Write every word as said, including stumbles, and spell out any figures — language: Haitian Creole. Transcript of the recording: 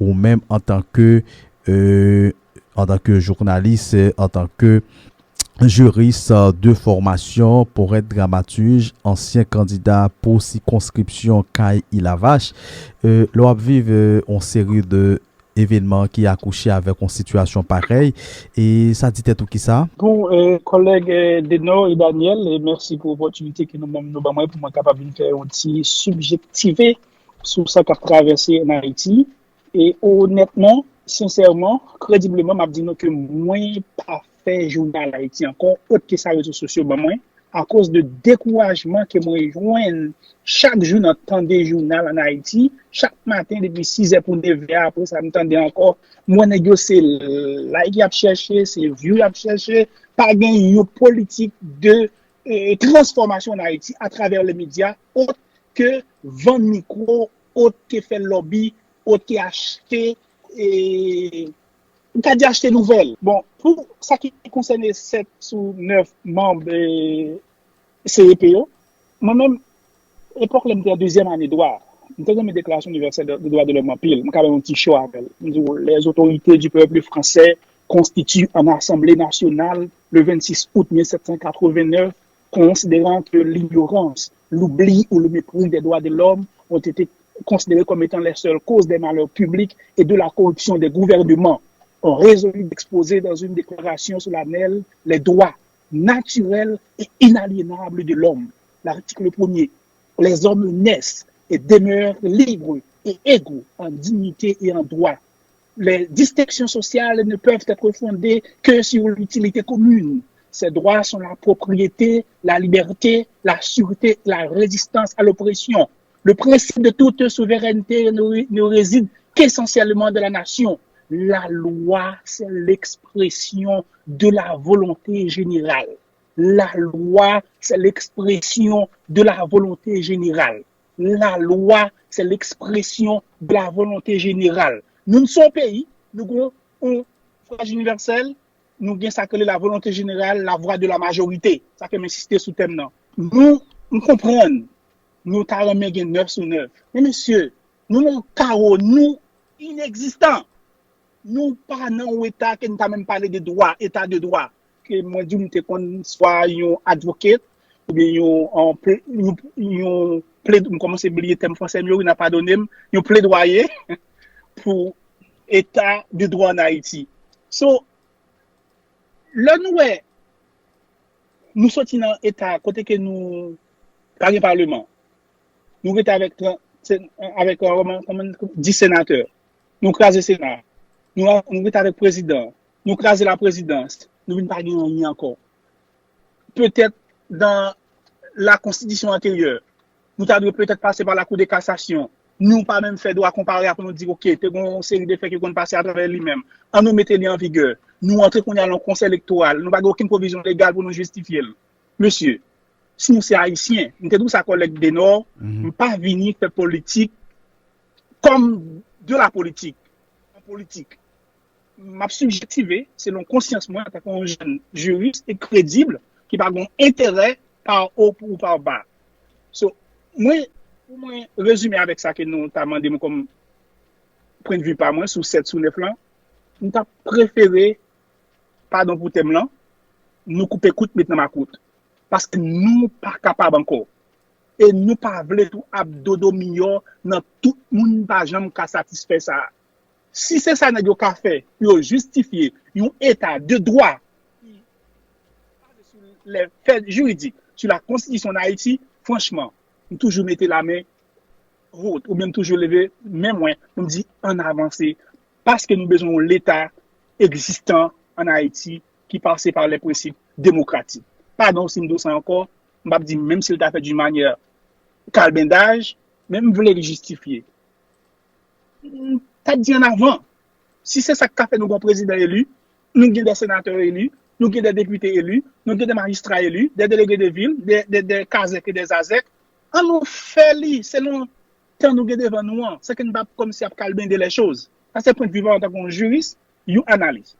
ou menm antanke, euh, antanke jounalis, antanke jiris de fòmasyon, powèt, dramatij, ansyen kandida pou sikonskripsyon Kay Ilavach, euh, lè w ap viv, euh, yon seri de evènman ki akouche avèk yon sitiyasyon parèy, e sa di tèt ou kisa? Bon, euh, kòlèg, euh, Denor e Daniel, e mèsi pou opòtinite ke nou menm nou ban mwen pou mwen kapab vin fè yon ti sibjektive sou sa k ap travèse ann Ayiti. E onètman, sensèman, kredibleman, m ap di nou ke mwen pa fè jounal Ayiti ankò, ot ke sa rezo sosyo ban mwen, akoz de dekourajman ke mwen jwenn chak jou nan tande jounal ann Ayiti, chak maten depi sizè pou nevè, apre sa m tande ankò, m wè nèg yo se like y ap chèche, se view y ap chèche, pa gen yon politik de, eh, transfòmasyon ann Ayiti atravè le medya, ot ke vann mikwo, ot ke fè lòbi, ot ke achte, eh, m ka di achte nouvèl. Bon, pou sa ki konsène sèt sou nèf manm, eh, C E P yo, mwen menm, epòk lè m te an dezyèm ane dwa, m te renmen Deklarasyon Inivèsèl de, de Dwa de Lòm anpil. M ka fè yon ti show avè l. M di w, les autorités du peuple français constituent en assemblée nationale le vingt-six août mille sept cent quatre-vingt-neuf, considérant que l'ignorance, l'oubli ou le mépris des droits de l'homme ont été considérés comme étant les seules causes des malheurs publics et de la corruption des gouvernements, ont résolu d'exposer dans une déclaration solennelle les droits naturels et inaliénables de l'homme. L'article premier, les hommes naissent et demeurent libres et égaux en dignité et en droit. Les distinctions sociales ne peuvent être fondées que sur l'utilité commune. Ces droits sont la propriété, la liberté, la sûreté, la résistance à l'oppression. Le principe de toute souveraineté ne, ne réside qu'essentiellement dans la nation. La loi, c'est l'expression de la volonté générale. La loi, c'est l'expression de la volonté générale. La loi, c'est l'expression de la volonté générale. Nou, nou se yon peyi, nou gen yon sifraj inivèsèl, nou gen sa k rele la volonté générale, la voix de la majorité. Sa fè m ensiste sou tèm nan. Nou, m konprann, nou ta renmen gen nèf sou nèf. Men mesye, nou nan yon kawo, nou inegzistan. Nou pa nan yon eta ke nou ta menm pale de dwa, eta de dwa. Ke mwen di w, m te konn swa yon advocate, oubyen yon, yon, yon pled-, m kòmanse bliye tèm fransè m yo, wi, n a padone m, yon pledwaye pou eta de dwa ann Ayiti. So, lè nou wè, nou soti nan eta kote ke nou pa gen paleman. Nou rete avèk trant, se, avèk, euh, kòman, kòman, dis senatè. Nou kraze Sena. Nou, nou rete avèk prezidan. Nou kraze laprezidans. Nou vin pa gen anyen ankò. Petèt dan la konstitisyon anteryè, nou ta dwe petèt pase pa la Cour de cassation. Nou pa menm fè dwa konpare apre nou di, oke, te gen yon seri de fè ki konn pase atravè li menm. An nou mete li an vigè. Nou antre kounye a nan yon konsèy elektoral. Nou pa gen okenn pwovizyon legal pou nou jistifye l. Mesye, si nou se Ayisyen, m te di w sa kòlèg Denor, m pa vini fè politik kòm de la politik. An politik. M ap sibjektive selon konsyans mwen antanke yon jèn jiris e kredib ki pa gen enterè pa wo pou pa ba. So, mwen, pou mwen rezime avèk sa ke nou ta mande m kòm pwennvi pa mwen sou sèt sou nèf lan, m ta prefere, padon pou tèm lan, nou koupe kout met nan makout. Paske nou pa kapab ankò. E nou pa vle tou ap dodo miyò nan tout moun pa janm ka satisfè sa. Si se sa nèg yo ka fè pou yo jistifye yon eta de dwa ki baze sou lè fè jiridik, sou la konstitisyon d Ayiti, franchman, m toujou mete lamen wot, oubyen m toujou leve men mwen pou m di ann avanse, paske nou bezwen yon leta egzistan ann Ayiti ki pase pa lè prensip demokratik. Padon si m di w sa ankò, m p ap di menm si l ta fèt d'une manyè kalbendaj, men m vle l jistifye. M t ap di ann avan, si se sa k ka fè nou gen yon prezidan eli, nou gen de senatè eli, nou gen de depite eli, nou gen de majistra eli, de delege de vil, de, de, de kazèk e de zazèk, ann nou fè li selon tan nou gen devan nou an, san ke n p ap kòmsi ap kalbende lè choz. Sa se pwennvi pa m antanke yon jiris, yon analis.